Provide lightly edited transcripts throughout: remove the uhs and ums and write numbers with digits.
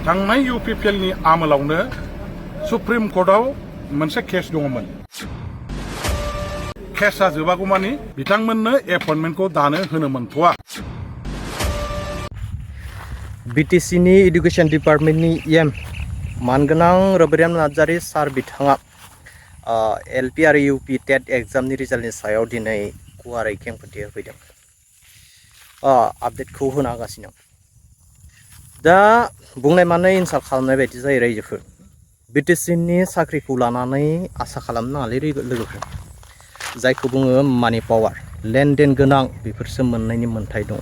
थांनाय UPPLनि आमोलावनो सुप्रिम कर्टआव मोनसे केस दङमोन। केसा जोबागौमानि बिथांमोननो एपइन्टमेन्टखौ दानो होनो मोनथ'आ। BTCनि इडुकेशन डिपार्टमेन्टनि EM मानगोनां रबिराम नार्जारी सार बिथाङा LP आरो UP टेट एग्जामनि रिजाल्टनि सायाव दिनै गुवारै खेंफोरथि होफैदों। आपडेटखौ होनो हागासिनो। दा बुंनाय माने इनसाल्ट खालामनाय बायदि जायो रायजोफोर। BTCनि साख्रिखौ लानानै आसा खालामनो नाङालै लोगोफोर। जायखौ बुङो मानि पावार, लेनदेन गोनां बेफोरसो मोननायनि मोन्थाय दङ।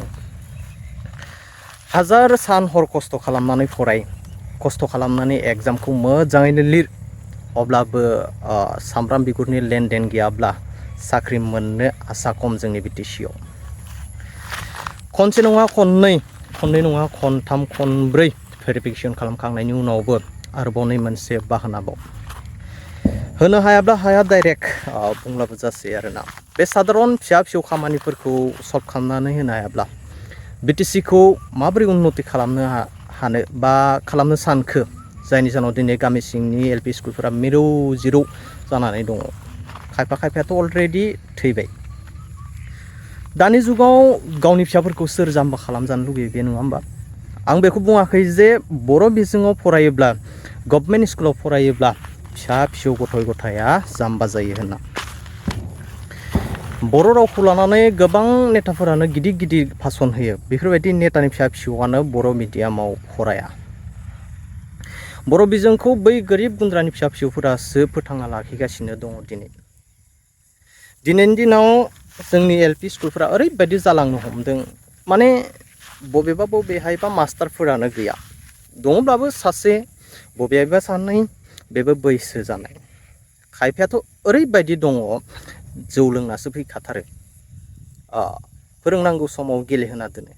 हाजार सान हर खस्थ' खालामनानै फराय, खस्थ' खालामनानै एग्जामखौ मोजाङैनो लिर, अब्लाबो सामब्राम बिगुरनि लेनदेन गैयाब्ला साख्रि मोननो आसा खम जोंनि BTCआव। खनसे नङा खननै नङा खनथाम खनब्रै भेरिफिकेसन खालामखांनायनि उनावबो आरोबाव नै मोनसे बाहानाबाव होनो हायाब्ला हाया डाइरेक्ट बुंब्लाबो जासै आरोना। बे साधारन फिसा फिसौ खामानिफोरखौ सल्भ खालामनानै होनो हायाब्ला BTCखौ माबोरै उन्नति खालामनो हानो बा खालामनो सानखो, जायनि जाहोनाव दिनै गामि सिंनि LP स्कुलफोरा मिरौ जिरौ जानानै दङ। खायफायाथ' अलरेडि थैबाय। दानि जुगाव गावनि फिसाफोरखौ सोर जाम्बा खालामजानो लुगैयो बे नङा होमबा? आं बेखौ बुङाखै जे बर' बिजोङाव फरायोब्ला, गभर्नमेन्ट स्कुलाव फरायोब्ला फिसा फिसौ गथ' गथाया जाम्बा जायो होनना। बर' रावखौ लानानै गोबां नेताफोरानो गिदिर गिदिर भाषण होयो। बेफोरबायदि नेतानि फिसा फिसौआनो बर' मिडियामाव फराया। बर' बिजोंखौ बै गोरिब गुन्द्रानि फिसा फिसौफोरासो फोथांना लाखिगासिनो दङ दिनै। दिनैनि दिनाव जोंनि LP स्कुलफोरा ओरैबायदि जालांनो हमदों, माने बबेहायबा मास्टारफोरानो गैया। दङब्लाबो सासे, बबेहायबा सानै, बेबो बैसो जानाय। खायफायाथ' ओरैबायदि दङ, जौ लोंनासो फैखाथारो, फोरोंनांगौ समाव गेलेहोना दोनो।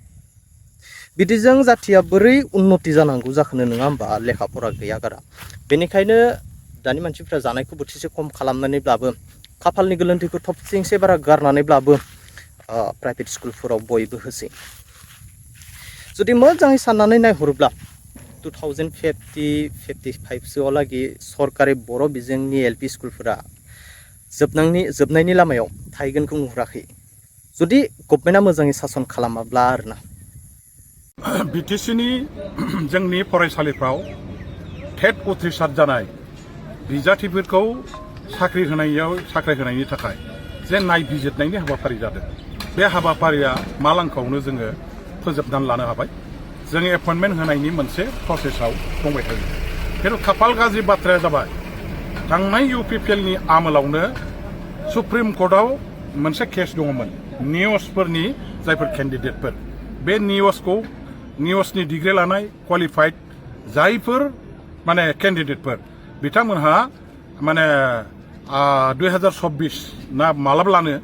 बिदिजों जाथिया बोरै उन्नति जानांगौ जाखोनो नङा होमबा? लेखा फरा गैया गारा। बेनिखायनो दानि मानसिफ्रा जानायखौ बोथिसे खम खालामनानैब्लाबो, खाफालनि गोलोन्दैखौ थबथिंसे बारा गारनानैब्लाबो प्राइभेट स्कुलफोराव बयबो होसै। जुदि मोजाङै साननानै नायहरोब्ला 2050-55सोआवलागि सरकारि बर' बिजोंनि LP स्कुलफोरा जोबनायनि लामायाव थाहैगोनखौ नुहुराखै, जुदि गभर्नमेन्टआ मोजाङै सासन खालामाब्ला आरोना। BTCनि जोंनि फरायसालिफ्राव टेट उथ्रिसार जानाय बिजाथिफोरखौ साख्रि होनायनि थाखाय जे नायबिजिरनायनि हाबाफारि जादों, बे हाबाफारिया मालांखौनो जोङो फोजोबनानै लानो हाबाय। जों एपइन्टमेन्ट होनायनि मोनसे प्रसेसआव दंबाय थायो। खिन्थु खाफाल गाज्रि बाथ्राया जाबाय, थांनाय UPPLनि आमोलावनो सुप्रिम कर्टआव मोनसे केस दङमोन। निउसफोरनि जायफोर केन्डिडेटफोर, बे निउसनि डिग्री लानाय क्वालिफाइड जायफोर माने केन्डिडेटफोर, बिथांमोनहा माने 2024 ना मालाब्लानो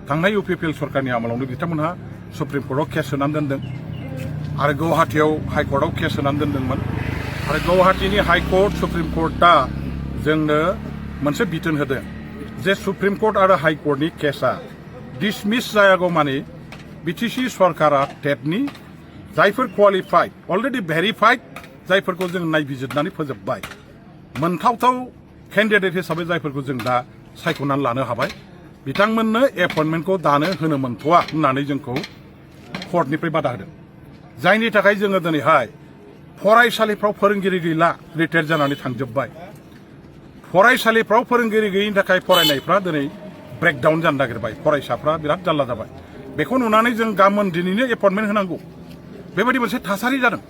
थांनाय UPPL सरकारनि आमोलावनो बिथांमोनहा सुप्रिम कर्टआव केस होनानै दोनदों आरो गुवाहाटीयाव हाइकर्टआव केस होनानै दोनदोंमोन। आरो गुवाहाटीनि हाइकर्ट, सुप्रिम कर्टआ जोंनो मोनसे बिथोन होदों जे सुप्रिम कर्ट आरो हाइकर्टनि केसआ डिसमिस जायागौमानि BTC सरकारा टेटनि जायफोर क्वालिफाइड, अलरेडि भेरिफाइड, जायफोरखौ जों नायबिजिरनानै फोजोबबाय, मोनथावथाव केन्डिडेट हिसाबै जायफोरखौ जों दा सायख'नानै लानो हाबाय, बिथांमोननो एपइन्टमेन्टखौ दानो होनो मोनथ'आ होननानै जोंखौ कर्टनिफ्राय बादा होदों। जायनि थाखाय जोङो दिनैहाय फरायसालिफ्राव फोरोंगिरि गैला, रिटायार जानानै थांजोब्बाय। फरायसालिफ्राव फोरोंगिरि गैयिनि थाखाय फरायनायफ्रा दिनै ब्रेकडाउन जानो नागिरबाय, फरायसाफ्रा बिराद जारला जाबाय। बेखौ नुनानै जों गाबोन दिनैनो एपइन्टमेन्ट होनांगौ, बेबायदि मोनसे थासारि जादों।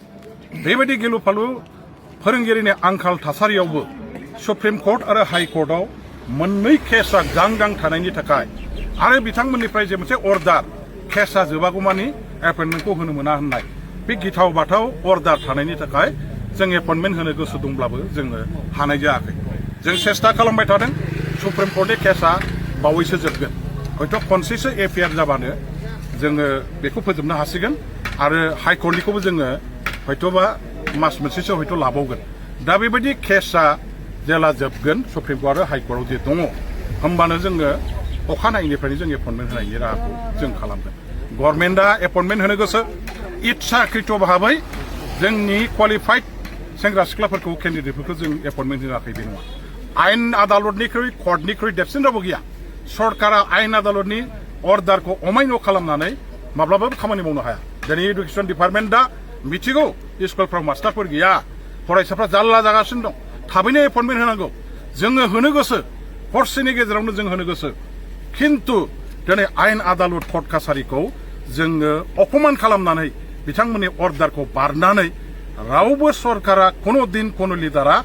बेबायदि गिलु फालु फोरोंगिरिनि आंखाल थासारियावबो सुप्रिम कर्ट आरो हाइकर्टआव मोननै केसआ गां थानायनि थाखाय आरो बिथांमोननिफ्राय जे मोनसे अर्डार, केसआ जोबागौमानि एपइन्टमेन्टखौ होनो मोना होननाय, बे गिथाव बाथाव अर्डार थानायनि थाखाय जों एपइन्टमेन्ट होनो गोसो दंब्लाबो जोङो हानाय जायाखै। जों सेस्था खालामबाय थादों। सुप्रिम कर्टनि केसआ बावैसो जोबगोन। हयथ' खनसेसो एफआइआर जाबानो जोङो बेखौ फोजोबनो हासिगोन आरो हाइकर्टनिखौबो जोङो हयथ'बा मास मोनसेसो हयथ' लाबावगोन। दा बेबायदि केसआ जेला जोबगोन सुप्रिम कर्ट आरो हाइकर्टआव जे दङ, होमबानो जोङो अखानायैनिफ्रायनो जों एपइन्टमेन्ट होनायनि राहाखौ जों खालामगोन। गभर्नमेन्टआ एपइन्टमेन्ट होनो गोसो, इच्छाकृत भाबै जोंनि क्वालिफाइड सेंग्रा सिख्लाफोरखौ केन्डिडेटफोरखौ जों एपइन्टमेन्ट होआखै बे नङा आयेन आदालतनिख्रुइ कर्टनिख्रुइ देरसिन रावबो गैया सरकारा आयेन आदालतनि अर्डारखौ अमायन' खालामनानै माब्लाबाबो खामानि मावनो हाया दिनै एडुकेसन डिपार्टमेन्टआ मिथिगौ स्कुलफ्राव मास्टारफोर गैया फरायसाफ्रा जारला जागासिनो दं थाबैनो एपइन्टमेन्ट होनांगौ जोङो होनो गोसो हरसेनि गेजेरावनो जों होनो गोसो खिन्थु दिनै आयेन आदालत कर्ट कासारिखौ जोङो अपमान खालामनानै बिथांमोननि अर्डारखौ बारनानै रावबो सरकारा कोनो दिन कोनो लिडारा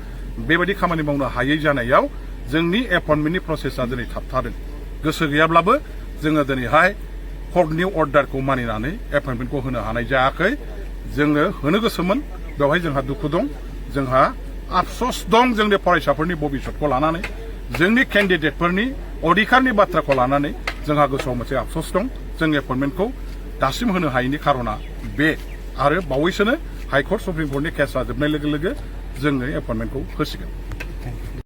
बेबायदि खामानि मावनो हायै जानायाव जोंनि एपइन्टमेन्टनि प्रसेसा दिनै थाबथादों गोसो गैयाब्लाबो जोङो दिनैहाय कर्टनि अर्डारखौ मानिनानै एपइन्टमेन्टखौ होनो हानाय जायाखै जोङो होनो गोसोमोन बेवहाय जोंहा दुखु दं जोंहा आफसोस दं जोंनि फरायसाफोरनि भबिसतखौ लानानै जोंनि केन्डिडेटफोरनि अधिकारनि बाथ्राखौ लानानै जोंहा गोसोआव मोनसे आफसोस दं जों एपइन्टमेन्टखौ दासिम होनो हायैनि खारना बे आरो बावैसोनो हाइकर्ट सुप्रिम कर्टनि केसा जोबनाय लोगो लोगो जोङो एपइन्टमेन्टखौ होसिगोन